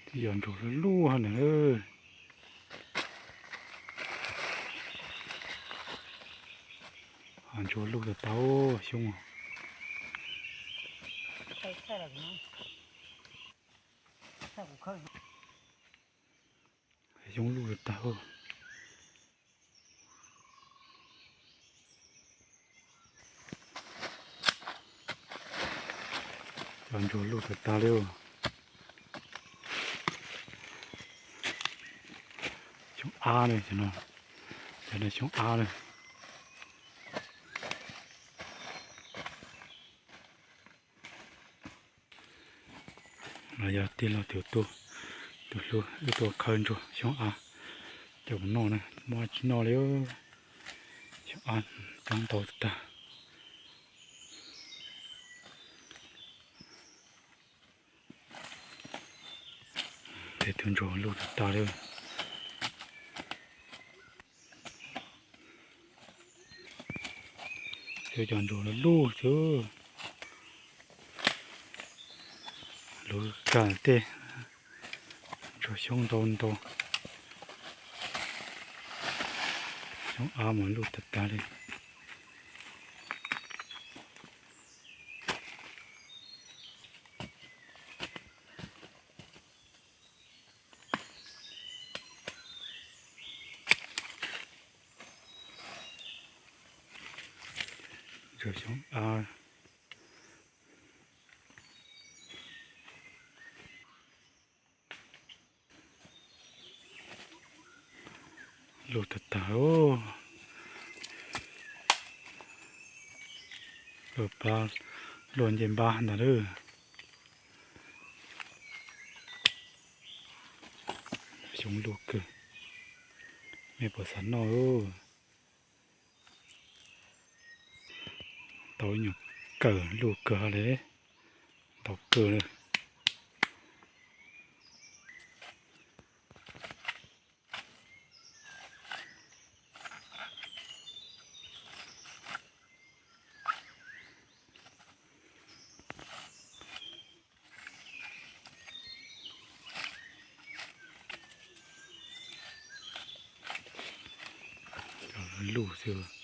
Tib cov ntsuag luj luj ntawd. Ntsuag luj tas tas xyoob. Xyoob luj tas tas. Cov ntsuag luj tas tas li. Xyoob ab ne, cov no xyoob ab ne. Los yog tij laug tus tub, tus hlub wb tuaj khawb ntsuag xyoob av coj mus noj na, muab tsis noj li. Xyoob av coob ntau tag. Tej tus ntsuag luj tas tas li. Xyov cov ntsuag luj luj xwb. Luj kawg tej, ntsuag xyoob ntau ntau. Xyoob av mas luj tas tas li. Ntsuag xyoob av. Luj tag tag. Luj pab, luj ncej npab ntag lauj. Xyoob luj kawg, mej puas xav noj? Tau ib nyuag kawm luj kawg li, ntau kawg li. Luj xwb.